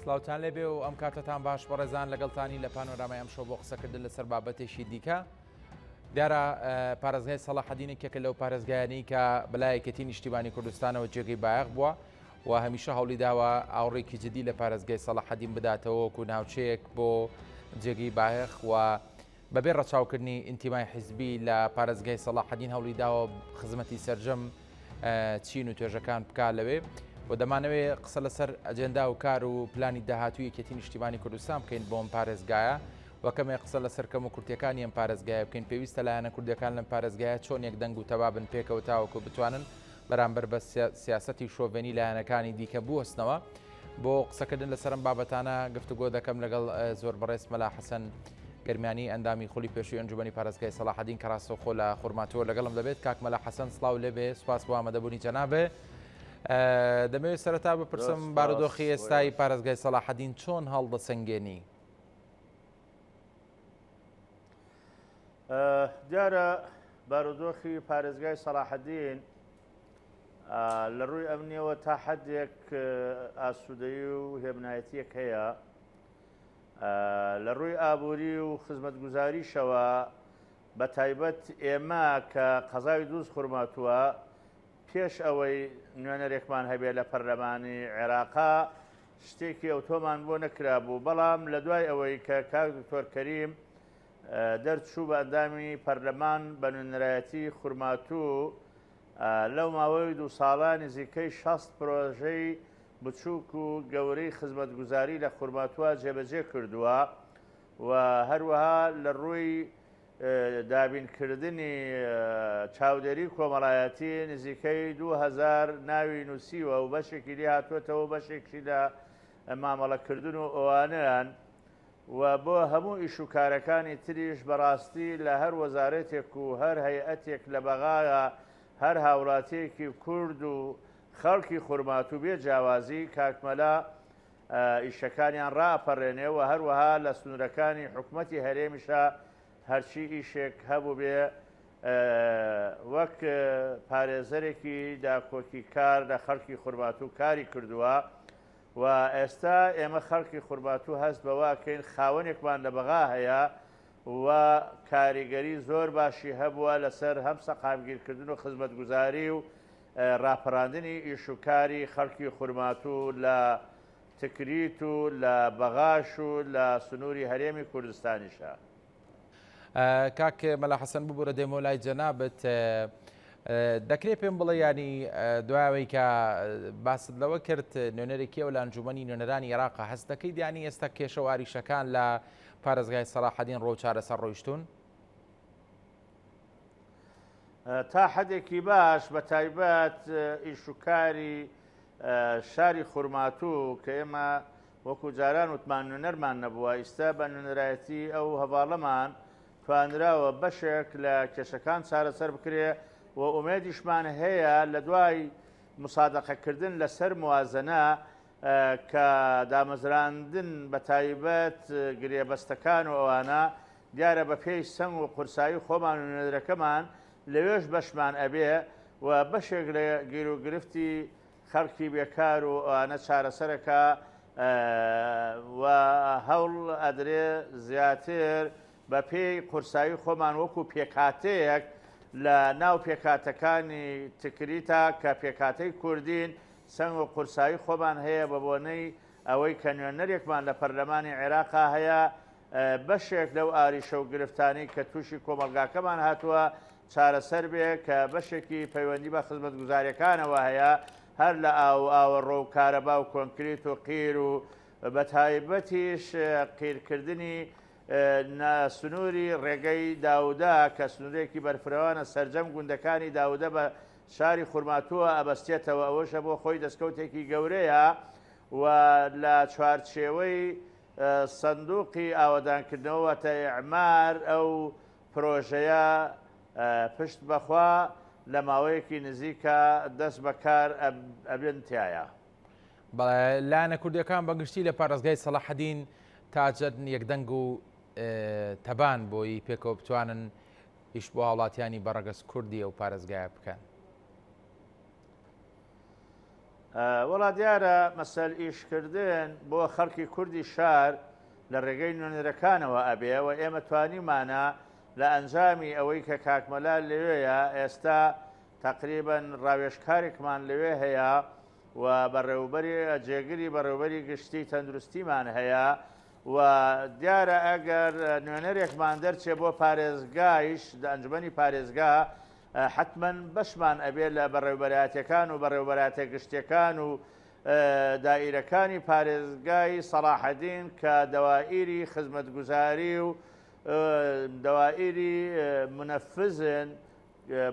سڵاوتان لێبێ و ئەم کاتەتان باش بەڕێزان لەگەڵتانی لە پانۆرامای ئەم شەو بۆ قسەکردن لەسەر بابەتێکی دیکە دیارە پارێزگای سەڵاحەدین یەکێکە لەو پارێزگایانەی کە بەلای یەکێتی نیشتیمانی کوردستانەوە جێگەی بایەخ بووە و هەمیشە هەوڵی داوە ئاوڕێکی جدی لە پارێزگای سەڵاحەدین بداتەوە وەکو ناوچەیەک بۆ جێگەی بایەخ و بەبێ ڕەچاوکردنی ئینتیمای حیزبی لە پارێزگای سەڵاحەدین هەوڵی داوە خزمەتی سەرجەم چین و توێژەکان بکا لەوێ و دەمانەوێ قسە لەسەر ئەجێندا و کار و پلانی داهاتوو یەکێتی نیشتیمانی کوردستان بکەین بۆم پارێزگایە و کەمێ قسە لەسەر کەم و کورتەکانی ئەم پارێزگایە بکەین پێویستە لایەنە کوردەکان لەم پارێزگایە چۆن یەک دەنگ و تەبابن پێکەوە تاوەکو بتوانن بەرامبەر بە سیاسەتی شۆڤێنی لایەنەکانی دیکە بوەستنەوە. بۆ قسەکردن لەسەر ئەم بابەتانە گفتوگۆ دەکەم لەگەڵ زۆر بەڕێز مەلا حەسەن گەرمیانی ئەندامی خولی پێشووی ئەنجومەنی پارێزگای سەڵاحەدین کە ڕاستەوخۆ لە خورماتووە لەگەڵم دەبێت. کاک مەلا حەسەن سڵاو لێبێ، سوپاس بۆ ئامادەبوونی جەنابێ. دەمەوێت سەرەتا بپرسم بارودۆخی ئێستای پارێزگای سەڵاحەدین چۆن هەڵدەسەنگێنی؟ دیارە بارودۆخی پارێزگای سەڵاحەدین لە ڕووی ئەمنیەوە تا حدێک ئاسوودەیی و هێمنایەتیەک هەیە لە ڕووی ئابووری و خزمەتگوزاریشەوە بە تایبەت ئێمە کە قەزای دووز خورماتووە پێش ئەوەی نوێنەرێکمان هەبێ لە پەرلەمانی عێراقا شتێکی ئەوتۆمان بۆ نەکرابوو بەڵام لە دوای ئەوەی کە کاک دکتۆر کەریم دەرچوو بە ئەندامی پەرلەمان بە نوێنەرایەتی خورماتوو لەو ماوەی دوو ساڵە نزیکەی 60 پرۆژەی بچووک و گەورەی خزمەتگوزاری لە خورماتووە جێبەجێ کردووە و هەروەها لە ڕووی دابینکردنی چاودێری کۆمەڵایەتی نزیکەی 2000 ناوی نووسیوە و بەشێکی لێ هاتووەتەوە بەشێکی لە مامەڵەکردن و ئەوانەیان و بۆ هەموو ئیش و کارەکانی تریش بەڕاستی لە هەر وەزارەتێک و هەر هەیئەتێک لە بەغایا هەر هاوڵاتیەکی کورد و خەڵکی خورماتوو بێ جیاوازی کاک مەلا ئیشەکانیان ڕائەپەڕێنێ و هەروەها لە سنوورەکانی حکومەتی هەرێمیشا هەرچی ئیشێک هەبووبێ وەک پارێزەرێکی داکۆکیکار لە خەڵکی خورماتوو کاری کردووە و ئێستا ئێمە خەڵکی خورماتوو هەست بەوە ئەکەین خاوەنێکمان لە بەغا هەیە و کاریگەری زۆر باشی هەبووە لەسەر هەم سەقامگیرکردن و خزمەتگوزاری و ڕاپەڕاندنی ئیش و کاری خەڵکی خورماتوو لە تکریت و لە بەغاش و لە سنووری هەرێمی کوردستانیشە. کاک مەلا حەسەن ببورە دێمەوە لای جەنابت دەکرێت پێم بڵێ ینی دوایەوەی کە باست لەوە کرد نوێنەرێکی ئەو لە ئەنجومەنی نوێنەرانی عێراق هەست دەکەیت ینی ئێستا کێشە و ئاریشەکان لە پارێزگای سەڵاحەدین ڕۆ چارەسەر ڕۆیشتون؟ تا حدێکی باش بە تایبەت ئیش و کاری شاری خورماتوو کە ئێمە وەکو جاران وتمان نوێنەرمان نەبووە، ئیستا بە نوێنەرایەتی ئەو هەڤاڵەمان توانراوە بەشێک لە کێشەکان چارەسەر بکرێ و ئومێدیشمان هەیە لە دوای مسادەقەکردن لەسەر موازنە کە دامەزراندن بە تایبەت گرێبەستەکان و ئەوانە دیارە بە پێی سەنگ و قورسایی خۆمان و نوێنەرەکەمان لەوێش بەشمان ئەبێ و بەشێک لە گیروگرفتی خەڵکی بێکار و ئەوانە چارەسەرەکا و هەوڵ ئەدرێ زیاتر بە پێی قورسایی خۆمان وەکو پێکهاتەیەک لە ناو پێکهاتەکانی تکریتا کە پێکهاتەی کوردین سەنگ و قورسایی خۆمان هەیە بە بۆنەی ئەوەی کە نوێنەرێکمان لە پەرلەمانی عێراقا هەیە بەشێک لەو ئاریشە و گرفتانەی کە تووشی کۆمەڵگاکەمان هاتووە چارەسەر بێ کە بەشێکی پەیوەندی بە خزمەتگوزاریەکانەوە هەیە هەر لە ئاو و ئاوەڕۆ و کارەبا و کۆنکریت و قیر و بەتایبەتیش قیرکردنی سنووری ڕێگەی داوودە کە سنوورێکی بەرفرەوانە سەرجەم گوندەکانی داوودە بە شاری خورماتووە ئەبەستێتەوە ئەوەشە بۆ خۆی دەستکەوتێکی گەورەیە و لە چوارچێوەی سندوقی ئاوەدانکردنەوە واتە ئیعمار ئەو پرۆژەیە پشت بەخوا لە ماوەیەکی نزیکا دەست بە کار ئەبن تیایا. بەڵێ لایەنە کوردیەکان بە گشتی لە پارێزگای سەڵاحەدین تا جەند یەکدەنگ و تەبان بۆی پێکەوە بتوانن ئیش بۆ هاوڵاتیانی بە ڕەگەز کوردی ئەو پارێزگایە بکەن. وەڵا دیارە مەسەل ئیشکردن بۆ خەڵکی کوردی شار لە ڕێگەی نوێنەرەکانەوە ئەبێ و ئێمە توانیمانە لە ئەنجامی ئەوەی کە کاک مەلا لەوێیە ئێستا تەقریبەن ڕاوێژکارێکمان لەوێ هەیە و بەڕێوبەری جێگری بەڕێوبەری گشتی تەندروستیمان هەیە و دیارە ئەگەر نوێنەرێکمان دەرچێ بۆ پارێزگایش ئەنجومەنی پارێزگا حەتمەن بەشمان ئەبێ لە بەڕێوبەرایەتیەکان و بەڕێوبەرایەتە گشتیەکان و دائیرەکانی پارێزگای سەڵاحەدین کە دەوائیری خزمەتگوزاری و دەوائیری منەفزن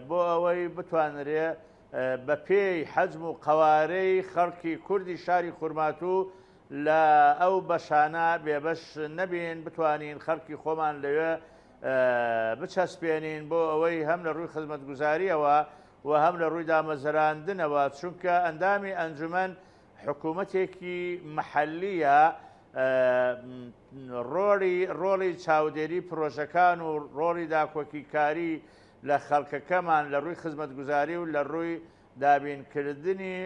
بۆ ئەوەی بتوانرێ بە پێی حەجم و قەوارەی خەڵکی کوردی شاری خورماتوو لە ئەو بەشانە بێبەش نەبین بتوانین خەڵکی خۆمان لەوێ بچەسپێنین بۆ ئەوەی هەم لە ڕووی خزمەتگوزاریەوە و هەم لە ڕووی دامەزراندنەوە چونکە ئەندامی ئەنجومەن حکوومەتێکی محەلیە ڕۆڵی ڕۆڵی چاودێری پرۆژەکان و ڕۆڵی داکۆکیکاری لە خەڵکەکەمان لە ڕووی خزمەتگوزاری و لە ڕووی دابینکردنی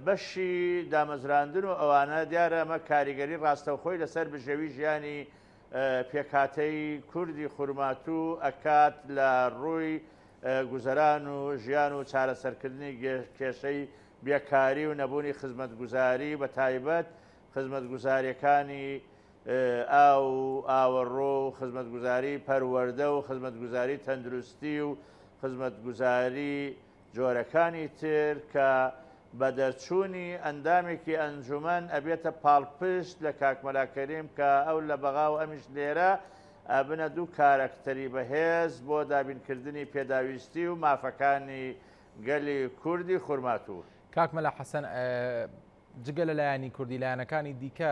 بەشی دامەزراندن و ئەوانە دیارە ئەمە کاریگەری ڕاستەوخۆی لەسەر بژێوی ژیانی پێکهاتەی کوردی خورماتوو ئەکات لە ڕووی گوزەران و ژیان و چارەسەرکردنی کێشەی بێکاری و نەبوونی خزمەتگوزاری بە تایبەت خزمەتگوزاریەکانی ئاو و ئاوەڕۆ و خزمەتگوزاری پەروەردە و خزمەتگوزاری تەندروستی و خزمەتگوزاری جۆرەکانی تر کە بە دەرچوونی ئەندامێکی ئەنجومەن ئەبێتە پاڵپشت لە کاک مەلا کەریم کە ئەو لە بەغا و ئەمیش لێرە ئەبنە دوو کارەکتەری بەهێز بۆ دابینکردنی پێداویستی و مافەکانی گەلی کوردی خورماتوو. کاک مەلا حەسەن جگە لە لایەنی کوردی لایەنەکانی دیکە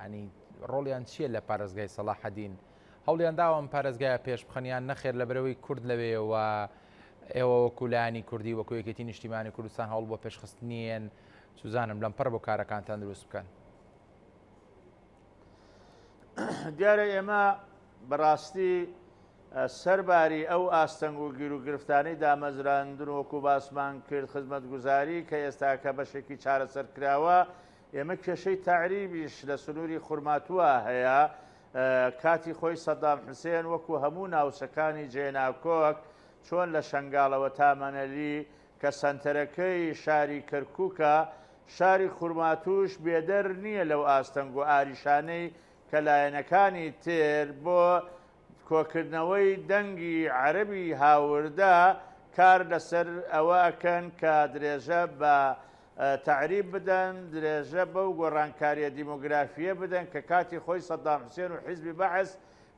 ینی ڕۆڵیان چییە لە پارێزگای سەڵاحەدین؟ هەوڵیان داوە ئەم پارێزگایە پێش بخەن یان نەخێر لەبەرەوەی کورد لەوێیەوە ئێوە وەکو لایەنی کوردی وەکو یەکێتی نیشتیمانی کوردستان هەوڵ بۆ پێشخستنیێن سوزانم لەمپەر بۆ کارەکانتان دروست بکەن. دیارە ئێمە بەڕاستی سەرباری ئەو ئاستەنگ و گیروگرفتانەی دامەزراندن وەکو باسمان کرد خزمەتگوزاری کە ئێستاکە بەشێکی چارەسەر کراوە ئێمە کێشەی تەعریبیش لە سنووری خورماتووە هەیە کاتی خۆی سەدام حوسێن وەکو هەموو ناوچەکانی جێناکۆک چۆن لە شەنگاڵەوە تا مەنەلی کە سەنتەرەکەی شاری کەرکووکە، شاری خورماتووش بێدەر نییە لەو ئاستەنگ و ئاریشانەی کە لایەنەکانی تر بۆ کۆکردنەوەی دەنگی عەرەبی هاوردە کار لەسەر ئەوە ئەکەن کە درێژە بە تەعریب بدەن، درێژە بەو گۆڕانکارییە دیمۆگرافییە بدەن کە کاتی خۆی سەدام حوسێن و حیزبی بەعس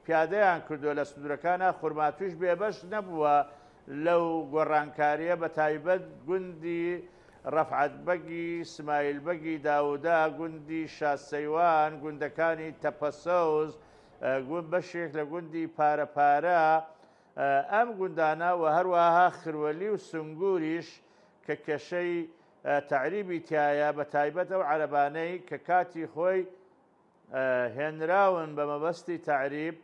پیادەیان کردووە لە سنوورەکانا، خورماتووش بێبەش نەبووە لەو گۆڕانکارییە بەتایبەت گوندی ڕەفعەت بەگی، سمایل بەگی داوودە، گوندی شا سەیوان، گوندەکانی تەپەسەوز، بەشێک لە گوندی پارە پارە، ئەم گوندانە و هەروەها خروەلی و سنگوریش کە کێشەی تەعریبی تیایە بە تایبەت ئەو عەرەبانەی کە کاتی خۆی هێنراون بە مەبەستی تەعریب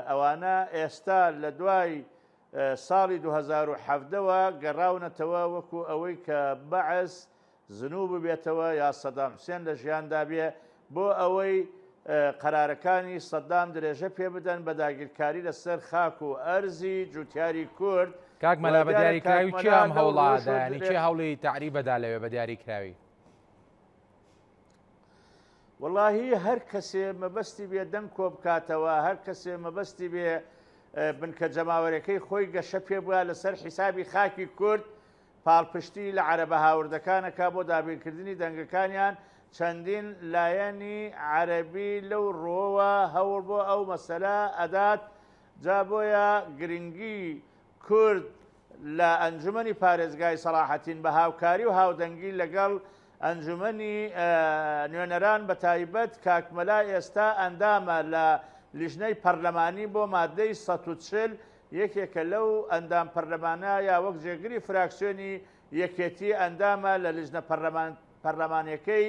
ئەوانە ئێستا لە دوای ساڵی 2017ەوە گەڕاونەتەوە وەکو ئەوەی کە بەعس زنوو ببێتەوە یا سەدام حوسێن لە ژیاندا بێ بۆ ئەوەی قەرارەکانی سەدام درێژە پێ بدەن بە داگیرکاری لەسەر خاک و ئەرزی جوتیاری کورد. کاک مەلا بە دیاریکراوی کێ ئەم هەوڵە ئەدا یانی کێ هەوڵی تەعریبەدا لەوێ بە دیاریکراوی؟ وەڵاهی هەر کەسێ مەبەستی بێ دەنگ کۆ بکاتەوە هەر کەسێ مەبەستی بێ بنکە جەماوەرەکەی خۆی گەشە پێ بووە لەسەر حیسابی خاکی کورد پاڵپشتی لە عەرەبە هاوردەکان ئەکا بۆ دابینکردنی دەنگەکانیان، چەندین لایەنی عەرەبی لەو ڕووەوە هەوڵ بۆ ئەو مەسەلە ئەدات، جا بۆیە گرنگی کورد لە ئەنجومەنی پارێزگای سەڵاحەتین بە هاوکاری و هاودەنگی لەگەڵ ئەنجومەنی نوێنەران بەتایبەت کاک مەلا ئێستا ئەندامە لە لیژنەی پەرلەمانی بۆ مادەی 140 یەکێکە لەو ئەندام پەرلەمانە یا وەک جێگری فراکسیۆنی یەکێتی ئەندامە لە لیژنە پەرلەمانیەکەی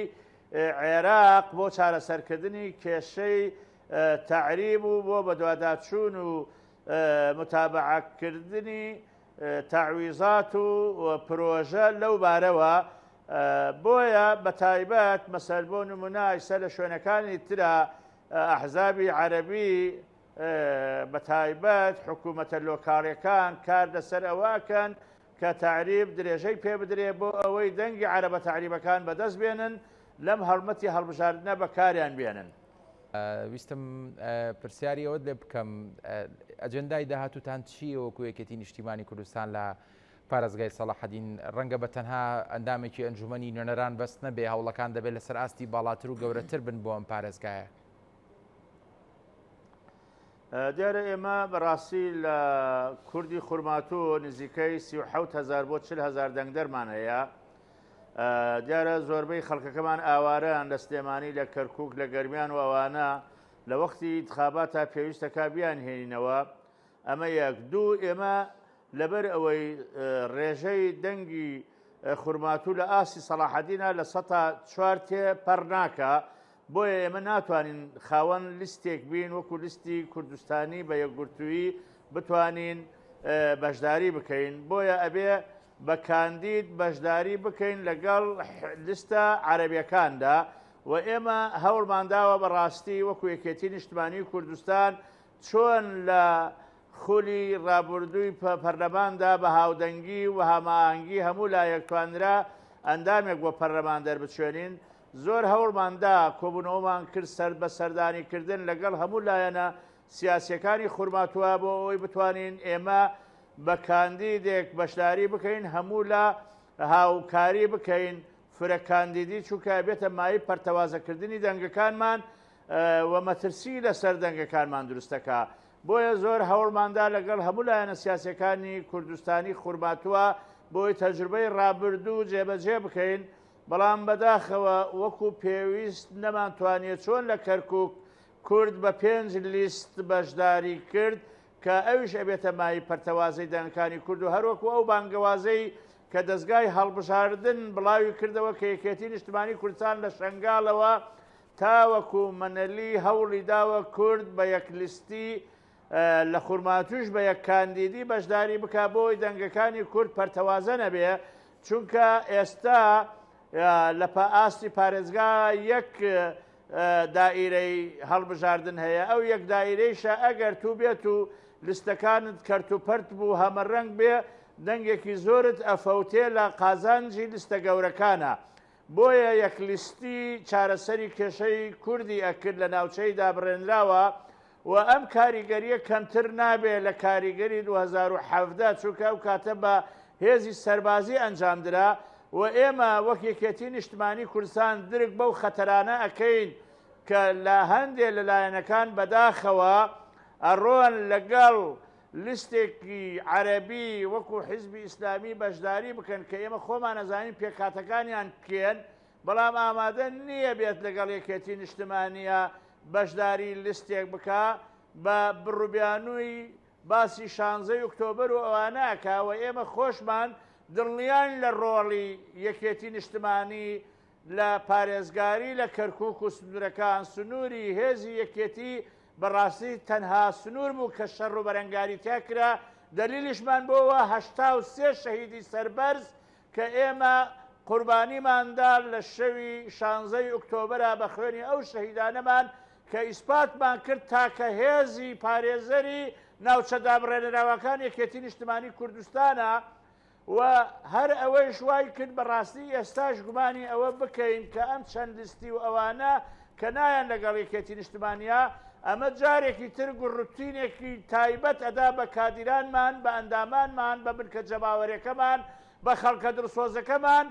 عێراق بۆ چارەسەرکردنی کێشەی تەعریب و بۆ بەدواداچوون و متابەعەکردنی. تەعویزات و پرۆژە لەو بارەوە بۆیە بە تایبەت مەسەل بۆ نمونە ئیستا لە شوێنەکانی ترا ئەحزابی عەرەبی بە تایبەت حکوومەتە لۆکاڵیەکان کار لەسەر ئەوە ئەکەن کە تەعریب درێژەی پێ بدرێ بۆ ئەوەی دەنگی عەرەبە تەعریبەکان بەدەست بێنن لەم هەڵمەتی هەڵبژاردنە بەکاریان بێنن. ویستم پرسیاری ئەوەت لێ بکەم ئەجێندای داهاتووتان چییە وەکو یەکێتی نیشتیمانی کوردستان لە پارێزگای سەڵاحەدین؟ ڕەنگە بە تەنها ئەندامێکی ئەنجومەنی نوێنەران بەس نەبێ، هەوڵەکان دەبێت لەسەر ئاستی باڵاتر و گەورەتر بن بۆ ئەم پارێزگایە. دیارە ئێمە بەڕاستی لە کوردی خورماتوو نزیکەی 37 هزار بۆ 40 هزار دەنگدەرمان هەیە. دیارە زۆربەی خەڵکەکەمان ئاوارەن لە سلێمانی لە کەرکک لە گەرمیان و ئەوانە لە وەختی انتخاباتا پێویستەکە بیان هێنینەوە ئەمە یەک دوو ئێمە لەبەر ئەوەی ڕێژەی دەنگی خورماتوو لە ئاستی سەڵاحەدینە لە سەتا چوار تێ پەڕ ناکە بۆیە ئێمە ناتوانین خاوەن لیستێک بین وەکو لیستی کوردستانی بە یەکگرتوویی بتوانین بەشداری بکەین بۆیە ئەبێ بە کاندید بەشداری بکەین لەگەڵ لیستە عەرەبیەکاندا و ئێمە هەوڵمان داوە بەڕاستی وەکو یەکێتی نیشتمانی کوردستان چۆن لە خولی ڕابوردووی پەرلەماندا بە هاودەنگی و هاماهەنگی هەموو لایەک توانرا ئەندامێک بۆ پەرلەمان دەربچێنین زۆر هەوڵمان دا کۆبوونەوەمان کرد سەر بە سەردانی کردن لەگەڵ هەموو لایەنە سیاسیەکانی خورماتووە بۆ ئەوەی بتوانین ئێمە بە کاندیدێک بەشداری بکەین هەموو لە هاوکاری بکەین فرە کاندیدی چونکە ئەبێتە مایەی پەرتەوازەکردنی دەنگەکانمان و مەترسی لەسەر دەنگەکانمان دروستەکە بۆیە زۆر هەوڵماندا لەگەڵ هەموو لایەنە سیاسەکانی کوردستانی خورماتووە بۆی تەجروبەی ڕابردوو جێبەجێ بکەین بەڵام بەداخەوە وەکو پێویست نەمانتوانیە چۆن لە کەرکک کورد بە پێنج لیست بەشداری کرد کە ئەویش ئەبێتە مایەی پەرتەوازەی دەنگەکانی کورد و هەروەکو ئەو بانگەوازەی کە دەزگای هەڵبژاردن بڵاوی کردەوە کە یەکێتی نیشتمانی کوردستان لە شەنگالەوە تاوەکو مەنەلی هەوڵی داوە کورد بە یەک لیستی لە خورماتوش بە یەک کاندیدی بەشداری بکا بۆی دەنگەکانی کورد پەرتەوازە نەبێ چونکە ئێستا لە ئاستی پارێزگا یەک دائیرەی هەڵبژاردن هەیە ئەو یەک دائیرەیشە ئەگەر تو بێت و لستەکانت کەرت و پەرت بوو هەمە ڕەنگ بێ دەنگێکی زۆرت ئەفەوتێ لە قازانجی لستە گەورەکانە بۆیە یەک لیستی چارەسەری کێشەی کوردی ئەکرد لە ناوچەی دابڕێنراوە و ئەم کاریگەریە کەمتر نابێ لە کاریگەری 2017 چونکە ئەو کاتە بە هێزی سەربازی ئەنجامدرا و ئێمە وەک یەکێتی نیشتمانی کوردستان درک بەو خەتەرانە ئەکەین کە لە هەندێ لە لایەنەکان بەداخەوە ئەڕۆن لەگەڵ لیستێکی عەرەبی وەکو حیزبی ئیسلامی بەشداری بکەن کە ئێمە خۆمان ئەزانین پێکهاتەکانیان کێن بەڵام ئامادە نییە بێت لەگەڵ یەکێتی نیشتمانیە بەشداری لیستێک بکا بە بڕوبیانووی باسی شانزەی ئۆکتۆبەر و ئەوانە ئەکا و ئێمە خۆشمان دڵنیاین لە ڕۆڵی یەکێتی نیشتمانی لە پارێزگاری لە کەرکوک و سنوورەکان، سنووری هێزی یەکێتی بەڕاستی تەنها سنوور بوو کە شەڕ و بەرەنگاری تیا کرا، دەلیلیشمان بۆوە 83 شەهیدی سەربەرز کە ئێمە قوربانیمان دا لە شەوی شانزەی ئۆکتۆبەرا بە خوێنی ئەو شەهیدانەمان کە ئیسپاتمان کرد تاکە هێزی پارێزەری ناوچە دابڕێنراوەکان یەکێتی نیشتمانی کوردستانە و هەر ئەوەیش وای کرد بەڕاستی ئێستاش گومانی ئەوە بکەین کە ئەم چەند لیستی و ئەوانە کە نایەن لەگەڵ یەکێتی نیشتمانیا ئەمە جارێکی تر گوڕوتینێکی تایبەت ئەدا بە کادیرانمان بە ئەندامانمان بە بنکە جەماوەرێکەمان بە خەڵکە دڵسۆزەکەمان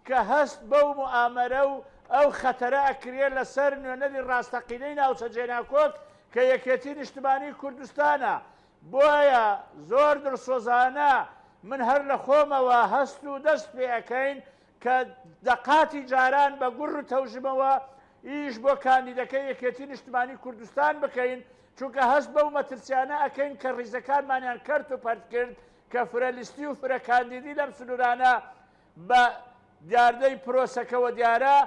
کە هەست بەو موئامەرە و ئەو خەتەرە ئەکرێ لەسەر نوێنەری ڕاستەقینەی ناوچە جێناکۆک کە یەکێتی نیشتمانی کوردستانە. بۆیە زۆر دڵسۆزانە من هەر لە خۆمەوە هەست و دەست پێ ئەکەین کە دەقاتی جاران بە گوڕ و تەوژمەوە ئیش بۆ کاندیدەکەی یەکێتی نیشتمانی کوردستان بکەین چونکە هەست بەو مەترسیانە ئەکەین کە ڕیزەکانمانیان کەرت و پەرت کرد کە فرە لیستی و فرە کاندیدی لەم سنوورانە بە دیاردەی پرۆسەکەوە دیارە،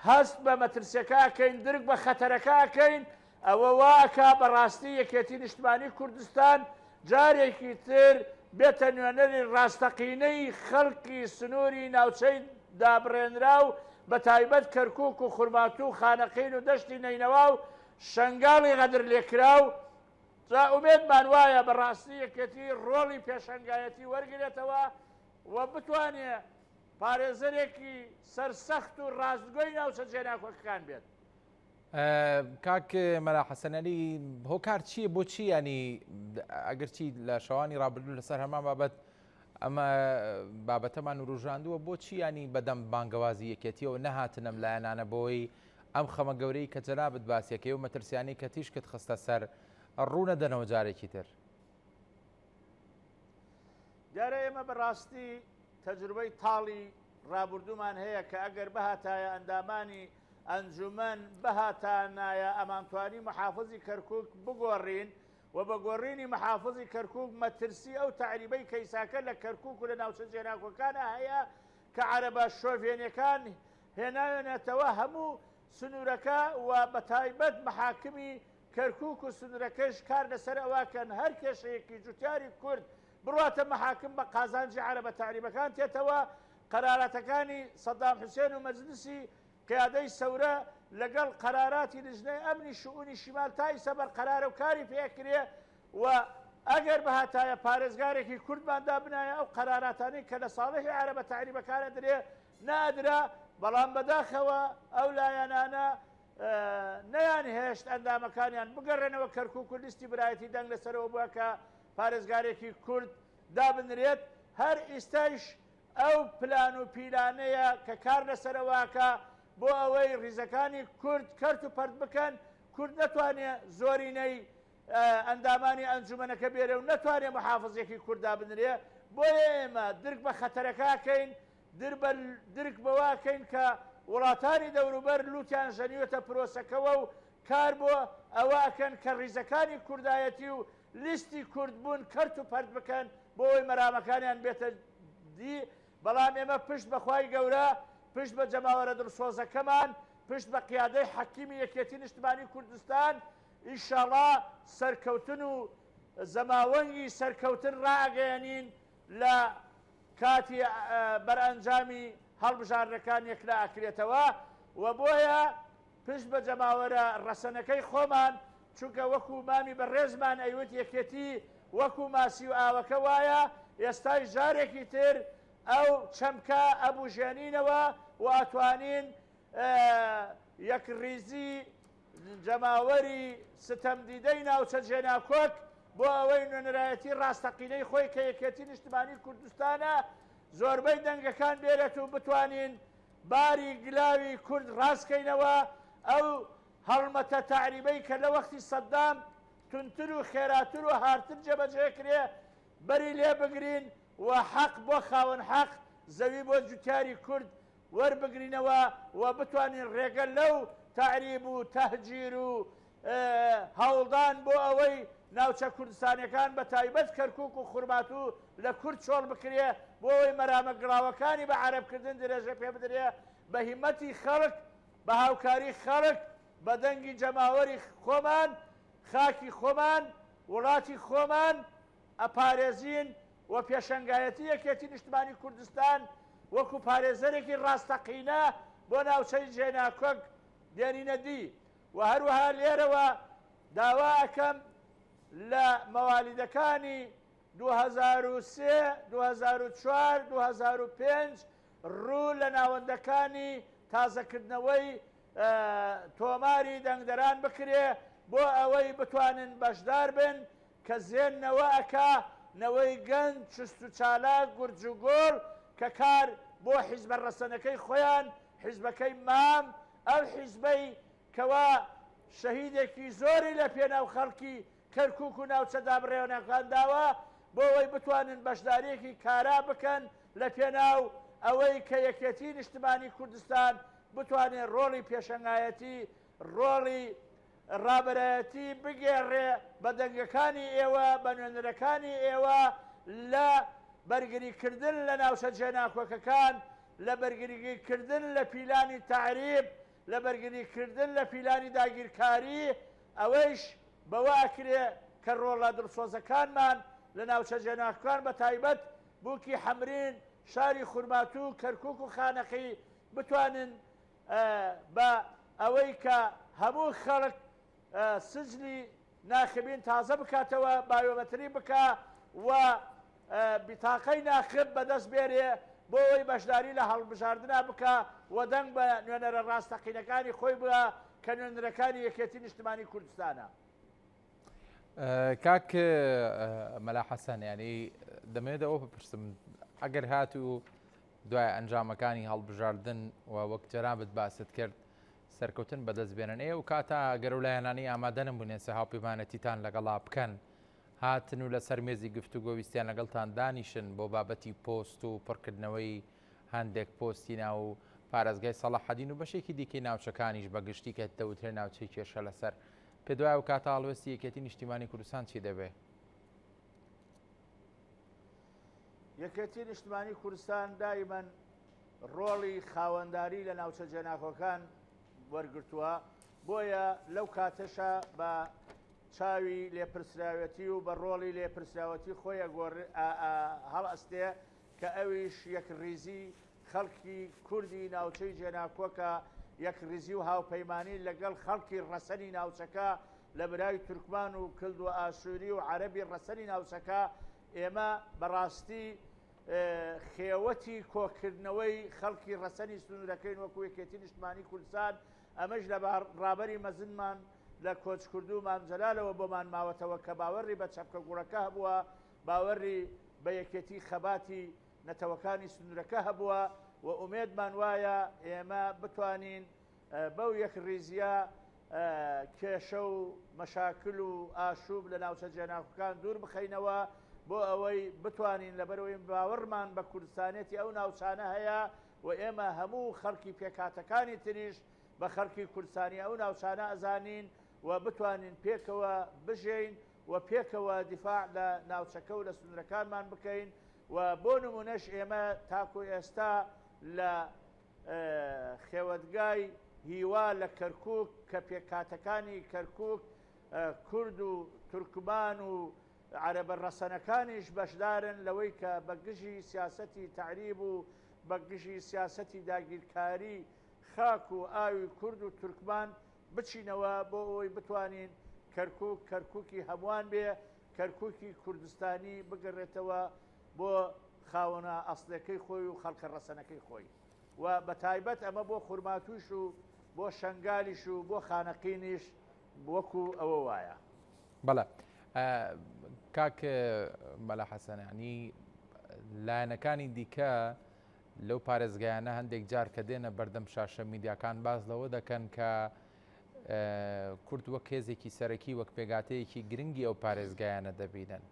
هەست بە مەترسیەکە ئەکەین، درک بە خەتەرەکە ئەکەین، ئەوە وا ئەکا بەڕاستی یەکێتی نیشتمانی کوردستان جارێکی تر بێتە نوێنەری ڕاستەقینەی خەڵکی سنووری ناوچەی دابڕێنراو بە تایبەت کەرکووک و خورماتوو و خانەقین و دەشتی نەینەوا و شەنگاڵی غەدرلێکراو، جا ئومێدمان وایە بە ڕاستی یەکێتی ڕۆڵی پێشەنگایەتی وەرگرێتەوە و بتوانێ پارێزەرێکی سەرسەخت و ڕاستگۆی ناوچە جێناکۆکەکان بێت. کاک مەلا حەسەنەلی هۆکار چییە بۆچی ینی ئەگەرچی لە شەوانی ڕابردوو لەسەر هەمان بابەت ئەمە بابەتەمان وروژاندووە بۆچی ینی بەدەم بانگەوازی یەکێتیەوە نەهاتنەم لایەنانە بۆی ئەم خەمە گەورەی کە جەنابت باسیەکەی و مەترسیانی کە تیشکت خستە سەر ڕوونەدەنەوە جارێکی تر. دیارە ئێمە بەڕاستی تەجروبەی تاڵی ڕابوردوومان هەیە کە ئەگەر بهاتایە ئەندامانی ئەنجومەن بهاتانایە ئەمانتوانی محافزی کەرکوک بگۆڕین و بە گۆڕینی محافزی کەرکوک مەترسی ئەو تەعریبەی کەیساکە لە کەرکوک و لە ناوچە جێناکۆکانە هەیە کە عەرەبە شۆڤێنیەکان هێناوێنێتەوە هەموو سنوورەکە و بەتایبەت محاکمی کەرکوک و سنوورەکەش کار لەسەر ئەوەکەن هەر کێشەیەکی جوتیاری کورد بڕواتە مەحاکم بە قازانجی عەرەبە تەعریبەکان تێتەوە، قەراراتەکانی سەدام حوسێن و مەجلسی قیادەی سەورە لەگەڵ قەراراتی لجنەی ئەمنی شئونی شیمال تا ئیسە بەرقەرارە و کاری پێ ئەکرێ و ئەگەر بهاتایە پارێزگارێکی کوردمان دابنایە ئەو قەراراتانەی کە لە ساڵحی عەرەبە تەعریبەکان ئەدرێ نەئەدرا، بەڵام بەداخەوە ئەو لایەنانە نەیانهێشت ئەندامەکانیان بگەڕێنەوە کەرکوک و لیستی برایەتی دەنگ لەسەرەوە بووە کە پارێزگارێکی کورد دابنرێت، هەر ئیستایش ئەو پلان و پیلانەیە کە کار لەسەرەوەکە بۆ ئەوەی ڕیزەکانی کورد کەرت و پەرت بکەن، کورد نەتوانێ زۆرینەی ئەندامانی ئەنجومەنەکە بێرێ و نەتوانێ محافزێکی کورد دابنرێ، بۆیە ئێمە درک بە خەتەرەکە ئەکەین، درک بەوە ئەکەین کە وڵاتانی دەوروبەر لوتیان ژەنیوەتە پرۆسەکەوە و کار بۆ ئەوە ئەکەن کە ڕیزەکانی کوردایەتی و لیستی کوردبوون کەرت و پەرت بکەن بۆ ئەوەی مەرامەکانیان بێتە دی، بەڵام ئێمە پشت بە خوای گەورە، پشت بە جەماوەرە دڵسۆزەکەمان، پشت بە قیادەی حەکیمی یەکێتی نیشتمانی کوردستان، ئیشاڵا سەرکەوتن و زەماوەنگی سەرکەوتن ڕائەگەیەنین لە کاتی بەرئەنجامی هەڵبژاردنەکان یەکلا ئەکرێتەوە و بۆیە پشت بە جەماوەرە ڕەسەنەکەی خۆمان، چونکە وەکو مامی بەڕێزمان ئەیوت یەکێتی وەکو ماسی و ئاوەکە وایە، ئێستایش جارێکی تر ئەو چەمکە ئەبوژێنینەوە و ئەتوانین یەکڕیزی جەماوەری ستەمدیدەی ناوچە جێناکۆک بۆ ئەوەی نوێنەرایەتی ڕاستەقینەی خۆی کە یەکێتی نیشتمانی کوردستانە زۆربەی دەنگەکان بێرێت و بتوانین باری گلاوی کورد ڕاست کەینەوە، ئەو هەڵمەتە تەعریبەی کە لە وەختی سەدام توندتر و خێراتر و هارتر جێبەجێ کرێ بەری لێ بگرین و حەق بۆ خاوەن حەق، زەوی بۆ جوتیاری کورد وەربگرینەوە و بتوانین ڕێگە لەو تەعریب و تەهجیر و هەوڵدان بۆ ئەوەی ناوچە کوردستانیەکان بە تایبەت کەرکوک و خورماتوو لە کورد چۆڵ بکرێ بۆ ئەوەی مەرامە گڵاوەکانی بە عەرەبکردن درێژە پێ بدرێ بە هیمەتی خەڵک بە هاوکاری خەڵک بە دەنگی جەماوەری خۆمان خاکی خۆمان وڵاتی خۆمان ئەپارێزین و پێشەنگایەتی یەکێتی نیشتمانی کوردستان وەکو پارێزەرێکی ڕاستەقینە بۆ ناوچەی جێناکۆک دێنینە دی. وە هەروەها لێرەوە داوا ئەکەم لە مەوالیدەکانی 2003، 2004، 2005 ڕوو لە ناوەندەکانی تازەکردنەوەی تۆماری دەنگدەران بکرێ بۆ ئەوەی بتوانن بەشدار بن کە زێن نەوە ئەکا نەوەی گەنج چوست و چالاک گورج و گۆڵ کە کار بۆ حیزبە ڕەسەنەکەی خۆیان حیزبەکەی مام ئەو حیزبەی کەوا شەهیدێکی زۆری لە پێناو خەڵکی کەرکوک و ناوچە دابڕێوەکان داوە بۆ ئەوەی بتوانن بەشداریەکی کارا بکەن لە پێناو ئەوەی کە یەکێتی نیشتمانی کوردستان بتوانێ ڕۆڵی پێشەنگایەتی ڕۆڵی ڕابەرایەتی بگێڕێ بە دەنگەکانی ئێوە بە نوێنەرەکانی ئێوە لە بەرگریکردن لە ناوچە جێناکۆکەکان لە بەرگریکردن لە پیلانی تەعریب، لە بەرگریکردن لە پیلانی داگیرکاری، ئەوەیش بەوە ئەکرێ کە ڕۆڵە دڵسۆزەکانمان لە ناوچە جێناکۆکان بە تایبەت بووکی حەمرین، شاری خورماتوو، کەرکووک و خانەقی بتوانن بە ئەوەی کە هەموو خەڵک سجلی ناخبین تازە بکاتەوە، بایۆمەتری بکا و بیتاقەی ناخب بەدەست بێنێ بۆ ئەوەی بەشداری لە هەڵبژاردنا بکا و دەنگ بە نوێنەرە ڕاستەقینەکانی خۆی بدا کە نوێنرەکانی یەکێتی نیشتمانی کوردستانە. کاک مەلا حەسەن ینی دەمەوێت ئەوە بپرسم ئەگەر هات و دوای ئەنجامەکانی هەڵبژاردن و وەک جەنابت باست کرد سەرکەوتن بەدەست بێنن ئێ و کاتە گەر و لایەنانی ئامادەنم بوونێسە هاوپەیمانەتیتان لەگەڵا بکەن هاتن و لەسەر مێزی گفتوگۆ ویستیان لەگەڵتان دانیشن بۆ بابەتی پۆست و پڕکردنەوەی هەندێک پۆستی ناو پارێزگای سەڵاحەدین و بەشێکی دیکەی ناوچەکانیش بە گشتی کە دەوترێ ناوچەی کێشە لەسەر پێت وایە ئەو کاتە هەڵوێستی یەکێتی نیشتیمانی کوردستان چی دەبێ؟ یەکێتی نیشتمانی کوردستان دایمەن ڕۆڵی خاوەنداری لە ناوچە جێناکۆکان وەرگرتووە، بۆیە لەو کاتەشا بە چاوی لێپرسراوێتی و بە ڕۆڵی لێپرسراوەتی خۆی هەڵئەستێ کە ئەویش یەکڕیزی خەڵکی کوردی ناوچەی جێناکۆکە، یەکڕیزی و هاوپەیمانی لەگەڵ خەڵکی ڕەسەنی ناوچەکە لە برای تورکمان و کلد و ئاشووری و عەرەبی ڕەسەنی ناوچەکە، ئێمە بەڕاستی خێوەتی کۆکردنەوەی خەڵکی ڕەسەنی سنوورەکەین وەکو یەکێتی نیشتمانی کوردستان، ئەمەش لە ڕابەری مەزنمان لە کۆچکردوو مام جەلالەوە بۆمان ماوەتەوە کە باوەڕی بە چەپکە گوڵەکە هەبووە، باوەڕی بە یەکێتی خەباتی نەتەوەکانی سنوورەکە هەبووە و ئومێدمان وایە ئێمە بتوانین بەو یەکڕیزییە کێشە و مەشاکل و ئاشوب لە ناوچە جێناکۆکان دوور بخەینەوە بۆ ئەوەی بتوانین لەبەرئەوەی باوەڕمان بە کوردستانێتی ئەو ناوچانە هەیە و ئێمە هەموو خەڵکی پێکهاتەکانی تریش بە خەڵکی کوردستانی ئەو ناوچانە ئەزانین و بتوانین پێکەوە بژێین و پێکەوە دیفاع لە ناوچەکە و لە سنوورەکانمان بکەین و بۆ نموونەش ئێمە تاکو ئێستا لە خێوەتگای هیوا لە کەرکووک کە پێکهاتەکانی کەرکووک کورد و تورکمان و عەرەبە ڕەسەنەکانیش بەشدارن لەوەی کە بە گژی سیاسەتی تەعریب و بە گژی سیاسەتی داگیرکاری خاک و ئاوی کورد و تورکمان بچینەوە بۆ ئەوەی بتوانین کەرکووک کەرکووکی هەمووان بێ، کەرکووکی کوردستانی بگەڕێتەوە بۆ خاوەنە ئەسڵیەکەی خۆی و خەڵکە ڕەسەنەکەی خۆی و بە تایبەت ئەمە بۆ خورماتووش و بۆ شەنگالیش و بۆ خانەقینیش وەکو ئەوە وایە. بەڵێ کاک مەلا حەسەن یانی لایەنەکانی دیکە لەو پارێزگایانە هەندێک جار کە دێنە بەردەم شاشە میدیاکان باس لەوە دەکەن کە کورد وەک هێزێکی سەرەکی وەک پێگاتەیەکی گرنگی ئەو پارێزگایانە دەبینن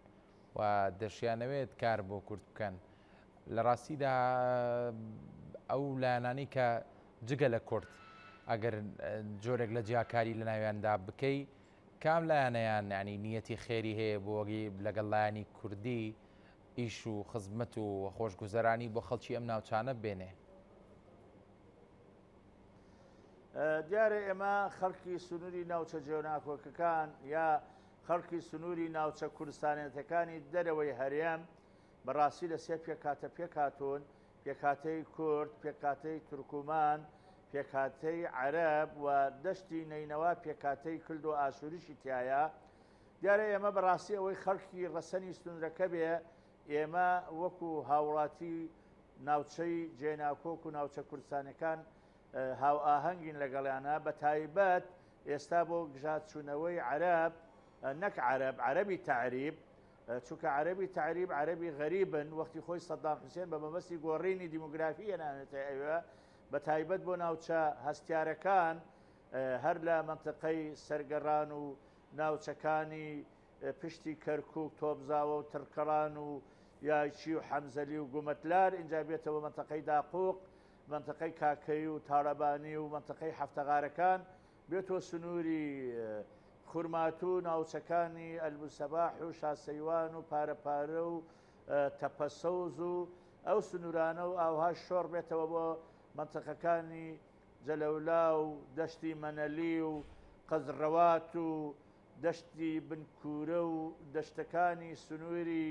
و دەشیانەوێت کار بۆ کورد بکەن لە ڕاستیدا ئەو لایەنانی کە جگە لە کورد ئەگەر جۆرێک لە جیاکاری لە ناویاندا بکەی کام لایەنەیان ینی نیەتی خێری هەیە بۆگی لەگەڵ لایەنی کوردی ئیش و خزمەت و خۆشگوزەرانی بۆ خەڵکی ئەم ناوچانە بێنێ؟ دیارە ئێمە خەڵکی سنووری ناوچە جێناکۆکەکان یا خەڵکی سنووری ناوچە کوردستانێتەکانی دەرەوەی هەرێم بەڕاستی لە سێ پێکهاتە پێکهاتوون، پێکهاتەی کورد، پێکهاتەی تورکومان، پێکهاتەی عەرەب و دەشتی نەینەوا پێکهاتەی کلد و ئاشووریشی تیایە. دیارە ئێمە بەڕاستی ئەوەی خەڵکی ڕەسەنی سنوورەکە بێ، ئێمە وەکو هاوڵاتی ناوچەی جێناکۆک و ناوچە کوردستانەکان هاوئاهەنگین لەگەڵیانە، بەتایبەت ئێستا بۆ گژاچوونەوەی عەرەب، نەک عەرەب، عەرەبی تەعریب، چونکە عەرەبی تەعریب عەرەبی غەریبن، وەختی خۆی سەدام حوسێن بە مەبەستی گۆڕینی دیمۆگرافی هێناوێتە ئەوێ، بەتایبەت بۆ ناوچە هەستیارەکان هەر لە مەنتقەی سەرگەڕان و ناوچەکانی پشتی کەرکوک، تۆپزاوە و تڕکەڵان و یایچی و حەمزەلی و گومەتلار، ئینجا بێتەوە مەنتەقەی داقوق، مەنتەقەی کاکەیی و تاڵەبانی و مەنتەقەی حەفتەغارەکان، بێتەوە سنووری خورماتوو، ناوچەکانی ئەلبوسەباح و شاسەیوان و پارەپارە و تەپەسەوز و ئەو سنوورانە و ئاوهاش شۆڕ بێتەوە بۆ مەنتەقەکانی جەلەولا و دەشتی مەنەلی و قەزڕەوات و دەشتی بنکوورە و دەشتەکانی سنووری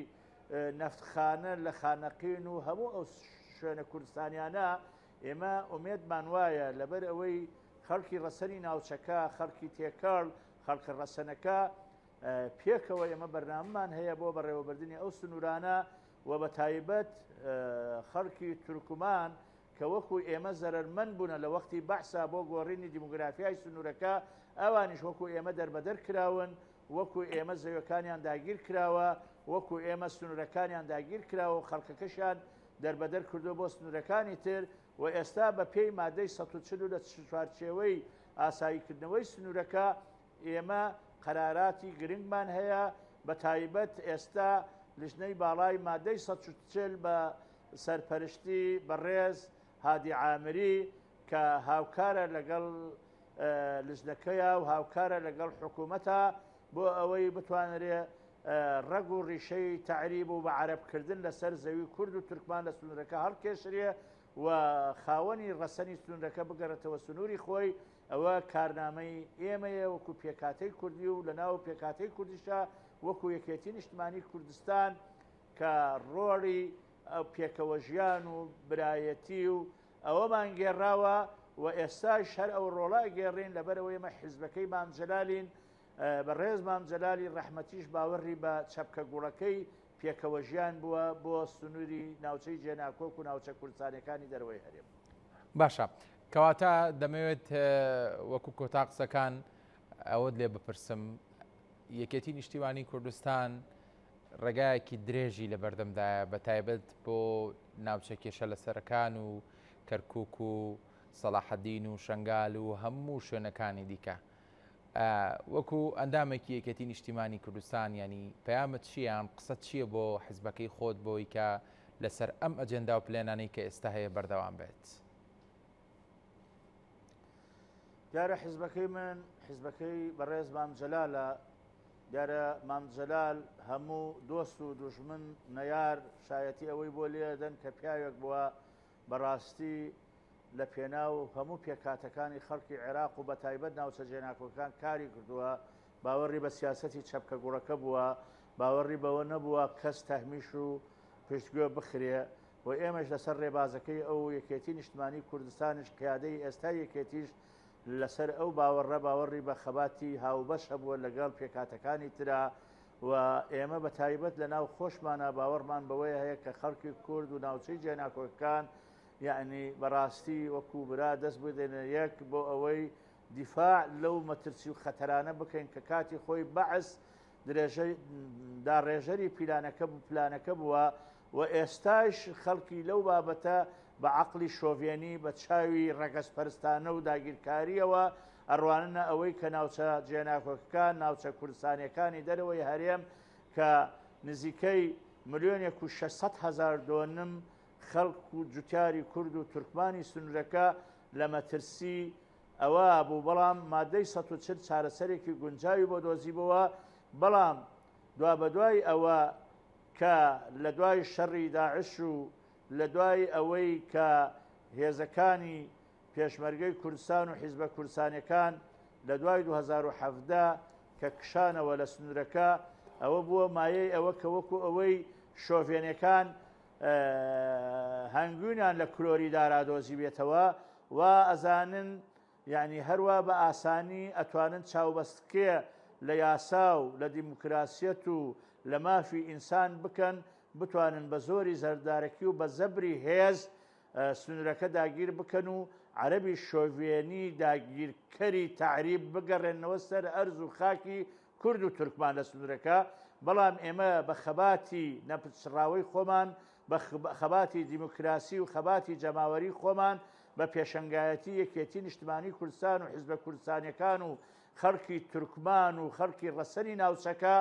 نەفتخانە لە خانەقین و هەموو ئەو شوێنە کوردستانیانە، ئێمە ئومێدمان وایە لەبەر ئەوەی خەڵکی ڕەسەنی ناوچەکە، خەڵکی تێکەڵ، خەڵکە ڕەسەنەکە پێکەوە ئێمە بەرنامەمان هەیە بۆ بەڕێوەبردنی ئەو سنوورانە و بە تایبەت خەڵکی تورکمان کە وەکو ئێمە زەرەرمەند بوونە لە وەختی بەعسا بۆ گۆڕینی دیموگرافیای سنوورەکە، ئەوانیش وەکو ئێمە دەربەدەر کراون، وەکو ئێمە زەویەکانیان داگیر کراوە، وەکو ئێمە سنوورەکانیان داگیر کراوە و خەڵکەکەشیان دەربەدەر کردووە بۆ سنوورەکانی تر و ئێستا بە پێی مادەی 140 لە چوارچێوەی ئاساییکردنەوەی سنوورەکە ئێمە قەراراتی گرنگمان هەیە بە تایبەت ئێستا لژنەی باڵای مادەی 140 بە سەرپەرشتی بەڕێز هادی عامری کە هاوکارە لەگەڵ لجنەکەیا و هاوکارە لەگەڵ حکوومەتا بۆ ئەوەی بتوانرێ ڕەگ و ڕیشەی تەعریب و بە عەرەبکردن لەسەر زەوی کورد و تورکمان لە سنوورەکە هەڵکێشرێ و خاوەنی ڕەسەنی سنوورەکە بگەڕێتەوە سنووری خۆی. ئەوە کارنامەی ئێمەیە وەکو پێکهاتەی کوردی و لەناو پێکهاتەی کوردیشا وەکو یەکێتی نیشتمانی کوردستان کە ڕۆڵی پێکەوەژیان و برایەتی و ئەوەمان گێڕاوە و ئێستاش هەر ئەو ڕۆڵە ئەگێڕین، لەبەرئەوەی ئێمە حیزبەکەی مام جەلالین، بەڕێز مام جەلالی ڕەحمەتیش باوەڕی بە چەپکە گوڵەکەی پێکەوەژیان بووە بۆ سنووری ناوچەی جێناکۆک و ناوچە کوردستانیەکانی دەرەوەی هەرێم. باشە کەواتە دەمەوێت وەکو کۆتا قسەکان ئەوەت لێ بپرسم یەکێتی نیشتیمانی کوردستان ڕێگایەکی درێژی لە بەردەمدایە بە تایبەت بۆ ناوچە کێشە لەسەرەکان و کەرکک و سەڵاحەدین و شنگال و هەموو شوێنەکانی دیکە. وەکو ئەندامێکی یەکێتی نیشتیمانی کوردستان ینی پەیامت چییان قسە چییە بۆ حزبەکەی خۆت بۆی کە لەسەر ئەم ئەجێندا و پلێنانەی کە ئێستا هەیە بەردەوام بێت؟ دیارە حزبەکەی من حزبەکەی بەڕێز مام جەلالە، دیارە مام جەلال هەموو دۆست و دوژمن نەیار شایەتی ئەوەی بۆ لێدەن کە پیاوێک بووە بەڕاستی لە پێناو هەموو پێکهاتەکانی خەڵکی عێراق و بەتایبەت ناوچە جێناکۆکەکان کاری کردووە، باوەڕی بە سیاسەتی چەپکە گوڵەکە بووە، باوەڕی بەوە نەبووە کەس تەهمیش و پشتگوێ بخرێ و ئێمەش لەسەر ڕێبازەکەی ئەو و یەکێتی نیشتمانی کوردستانیش قیادەی ئێستای یەکێتیش لەسەر ئەو باوەڕە باوەڕی بە خەباتی هاوبەش هەبووە لەگەڵ پێکهاتەکانی ترا و ئێمە بە تایبەت لە ناو خۆشمانا باوەڕمان بەوەیە هەیە کە خەڵکی کورد و ناوچەی جێناکۆکەکان یەعنی بەڕاستی وەکوو برا دەست بدەینە یەک بۆ ئەوەی دیفاع لەو مەترسی و خەتەرانە بکەین کە کاتی خۆی بەعس درێژە داڕێژەری پیلانەکە بوو پلانەکە بووە و ئێستاش خەڵکی لەو بابەتە بە عەقڵی شۆڤێنی بە چاوی ڕەگەزپەرستانە و داگیرکارییەوە ئەڕواننە ئەوەی کە ناوچە جێناکۆکەکان، ناوچە کوردستانییەکانی دەرەوەی هەرێم کە نزیکەی ملیۆنێک و 600 هەزار دۆنم خەڵک و جوتیاری کورد و تورکمانی سنوورەکە لە مەترسی ئەوە بوو، بەڵام مادەی 140 چارەسەرێکی گونجاوی بۆ دۆزیبۆوە، بەڵام دوابەدوای ئەوە کە لە دوای شەڕی داعش و لە دوای ئەوەی کە هێزەکانی پێشمەرگەی کوردستان و حیزبە کوردستانیەکان لە دوای 2017 کە کشانەوە لە سنوورەکە، ئەوە بووە مایەی ئەوە کە وەکو ئەوەی شۆڤێنەکان هەنگوینیان لە کلۆری دارا دۆزیبێتەوە وا ئەزانن یعنی هەروا بە ئاسانی ئەتوانن چاوبەستکێ لە یاسا و لە دیموکراسیەت و لە مافی ئینسان بکەن بتوانن بە زۆری زەردارەکی و بە زەبری هێز سنوورەکە داگیر بکەن و عەرەبی شۆڤێنی داگیرکەری تەعریب بگەڕێننەوە سەر ئەرز و خاکی کورد و تورکمان لە سنوورەکە، بەڵام ئێمە بە خەباتی نەپچڕاوەی خۆمان، بە خەباتی دیموکراسی و خەباتی جەماوەری خۆمان، بە پێشەنگایەتی یەکێتی نیشتمانی کوردستان و حیزبە کوردستانیەکان و خەڵکی تورکمان و خەڵکی ڕەسەنی ناوچەکە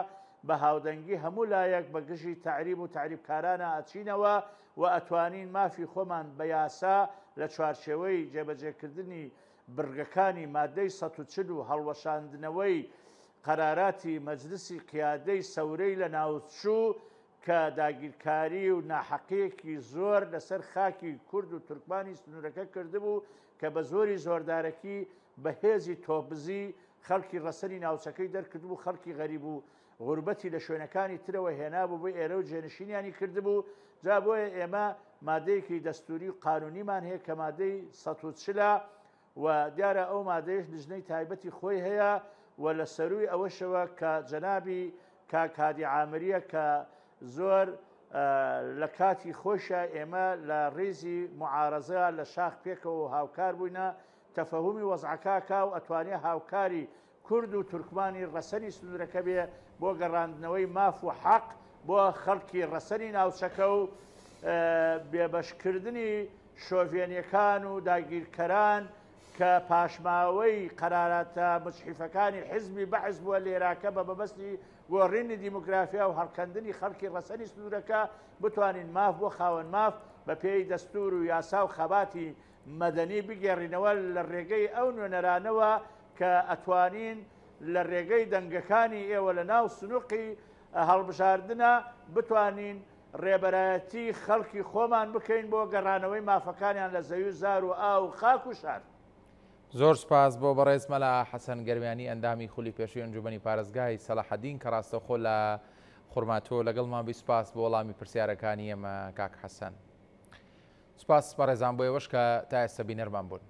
بە هاودەنگی هەموو لایەک بە گژی تەعریب و تەعریبکارانا ئەچینەوە و ئەتوانین مافی خۆمان بە یاسا لە چوارچێوەی جێبەجێکردنی بڕگەکانی مادەی 140 و هەڵوەشاندنەوەی قەراراتی مەجلسی قیادەی سەورەی لەناوچوو کە داگیرکاری و ناحەقیەکی زۆر لەسەر خاکی کورد و تورکمانی سنوورەکە کردبوو کە بە زۆری زۆردارەکی بە هێزی تۆپزی خەڵکی ڕەسەنی ناوچەکەی دەرکردبوو، خەڵکی غەریب و غوربەتی لە شوێنەکانی ترەوە هێنابوو بۆ ئێرە و جێنشینیانی کردبوو، جا بۆیە ئێمە مادەیەکی دەستووری و قانوونیمان هەیە کە مادەی 140 ە و دیارە ئەو مادەیەش لیژنەی تایبەتی خۆی هەیە و لە سەرووی ئەوەشەوە کە جەنابی کاک هادی عامریە کە زۆر لە کاتی خۆشە ئێمە لە ڕیزی معارەزە لە شاخ پێکەوە هاوکار بووینە تەفەهومی وەزعەکە کا و ئەتوانێ هاوکاری کورد و تورکمانی ڕەسەنی سنوورەکە بێ بۆ گەڕاندنەوەی ماف و حەق بۆ خەڵکی ڕەسەنی ناوچەکە و بێبەشکردنی شۆڤێنیەکان و داگیرکەران کە پاشماوەی قەراراتە مجحیفەکانی حزبی بەعس بووە لێراکە بە مەبەستی گۆڕینی دیموگرافیا و هەڵکەندنی خەڵکی ڕەسەنی سنوورەکە بتوانین ماف بۆ خاوەن ماف بە پێی دەستوور و یاسا و خەباتی مەدەنی بگێڕینەوە لە ڕێگەی ئەو نوێنەرانەوە کە ئەتوانین لە ڕێگەی دەنگەکانی ئێوە لە ناو سنوقی هەڵبژاردنە بتوانین ڕێبەرایەتی خەڵکی خۆمان بکەین بۆ گەڕانەوەی مافەکانیان لە زەوی و زار و ئاو و خاک و شار. زۆر سوپاس بۆ بەڕێز مەلا حەسەن گەرمیانی ئەندامی خولی پێشووی ئەنجومەنی پارێزگای سەلاحەدین کە ڕاستەوخۆ لە خورماتووە لەگەڵمان بووی سوپاس بۆ وەڵامی پرسیارەکانی ئێمە کاک حەسەن. سوپاس بەڕێزان بۆ ئێوەش کە تا ئێستا بینەرمان بوون.